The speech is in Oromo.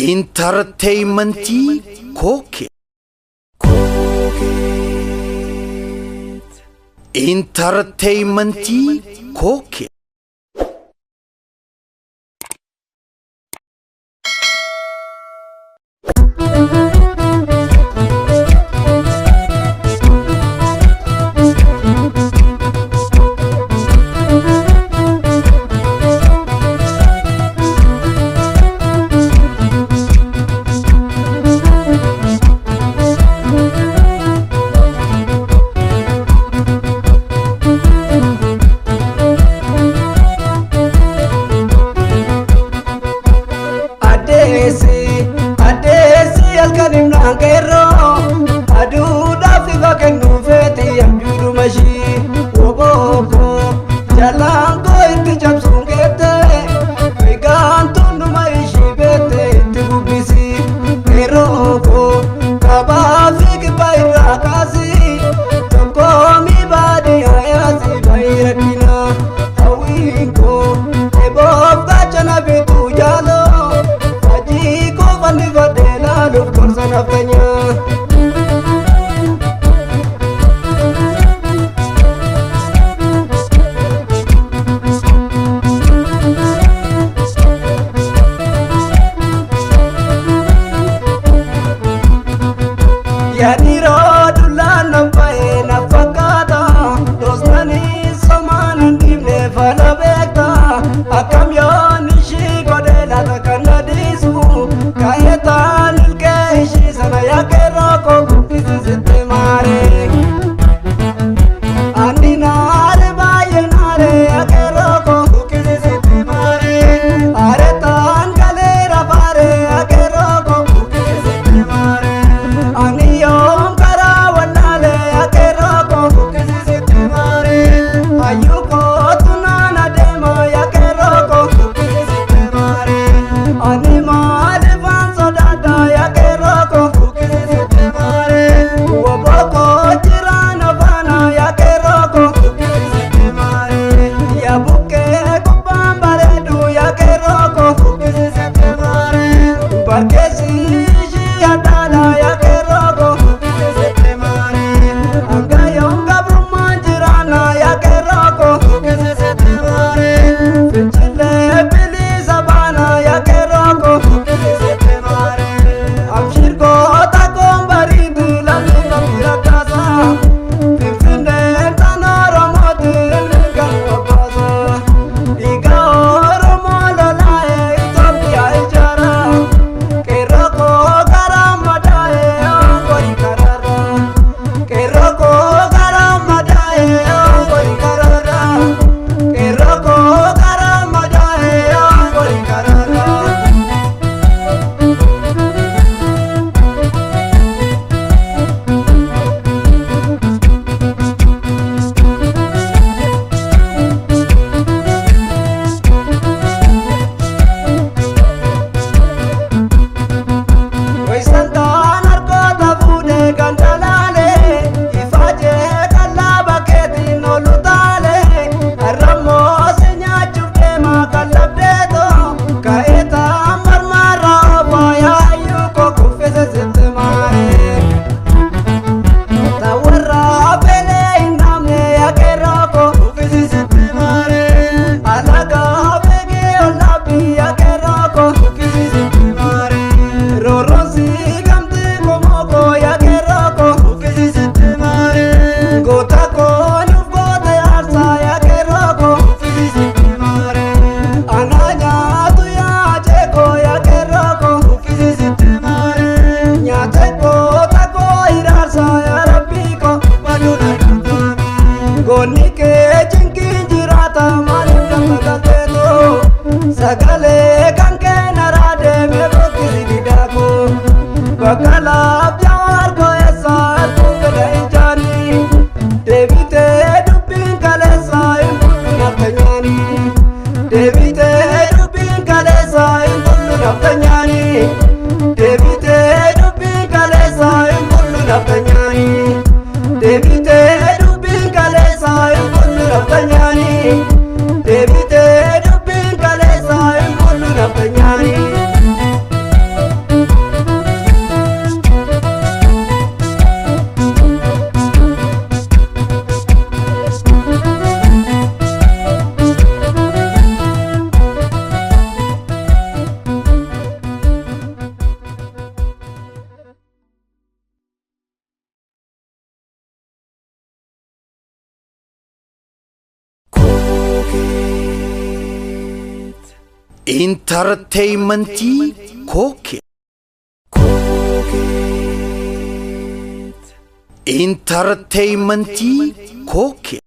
Intarteeymentii Kookee. Intarteeymentii Kookee. Addeessi addeessi halkan himnaan qeerroo aduudhaaf ifa kennuu feeti abjuudhuma ishii wobooko jalaan koo itti cabsuun geette fiigaan tulluma ishii beette itti bubbisi qeerroo koo kabaa fi kibbaa irraa kaasi tokkoomii baadiyyaa yaasi baay'ee rakkina hawwiin koo eboof gaachana bituu jaaloo. Hajii koo fannifadhee laaluuf gorsa naftanyaa. Yaadniroo dullaan nan ba'ee na fakkaata Doosnanii somaan hin dhiibne fana beekta Akkam yoon ishii godhee laata kan na dhiisu Kaayetaan ilkee ishii sana yakkeerroo koo guddisi sitti maaree Ani naare baay'ee naare yakkeerroo koo guddisi sitti maaree Aretaan galeera faaree yakkeerroo koo guddisi sitti maaree Ani yoom karaa wallaalee yakkeerroo koo guddisi sitti maaree Hayyuu kootu naan adeema yakkeerroo koo guddisi sitti maaree Ani maaliifaan sodaadha yakkeerroo koo guddisi sitti maaree Woboo koo jiraan afaana yakkeerroo koo guddisi sitti maaree Yaa bukkee gubbaan bareedu yakkeerroo koo guddisi sitti maaree Barkeessi ishii addaadha yakkeerroo koo guddisi sitti maaree Hanga yoom gabrummaan jiraanna yakkeerroo koo guddisi sitti maaree Finfinnee bilisa baana yakkeerroo koo guddisi sitti maaree Abshir goota kombariitu lammi lammi rakkaasa Finfinneen tan Oromooti ilmi kan obbaasa Dhiiga Oromoo lolaa'ee Itoophiyaa ijaara Qeerroo koo karaa madaa'ee onkori karaara Qeerroo koo karaa madaa'ee onkori karaara Qeerroo koo karaa madaa'ee onkori karaara. Weessantaan harkoota fuudhee kan dalaalee ifaajee kallaa bakkeetiin olu taalee har'ammoo si nyaachuuf deemaa kan labdeetoo ka'eetaan marmaarraa oofaa yaayyuu koo kuffise sitti maaree. Tawarraa felee hin dhaabne yakkeerroo koo kuffise sitti maaree. Alagaa feegee ol dhaabbii yakkeerroo koo kuffise sitti maaree. Roorroonsi gamtii komoko yakkeerroo koo kuffise sitti maaree. Goota koo nuuf goota yaarsaa yakkeerroo koo kuffise sitti maaree. Anaa nyaatu yaajee koo yakkeerroo koo kuffise sitti maaree. Nyaate goota koo hiraarsaa yaa rabbii koo baduun argataame. Goonni kee cinqiin jiraata maaliif lafa galteetu sagalee kan kee naraa deemee bokkisi didaaku. Bakka laaf jawaar koo eessaa arguun fedha ijaanii deebitee dubbiin kaleessaa hin bullu naftanyaanii. Deebitee dubbiin kaleessaa hin bullu naftanyaanii. Deebitee dubbiin kaleessaa hin bullu naftanyaanii. Deebitee dubbiin kaleessaa hin bullu naftanyaanii. Deebitee dubbiin kaleessaa hin bullu naftanyaanii. Intarteeymentii Kookee. Intarteeymentii Kookee.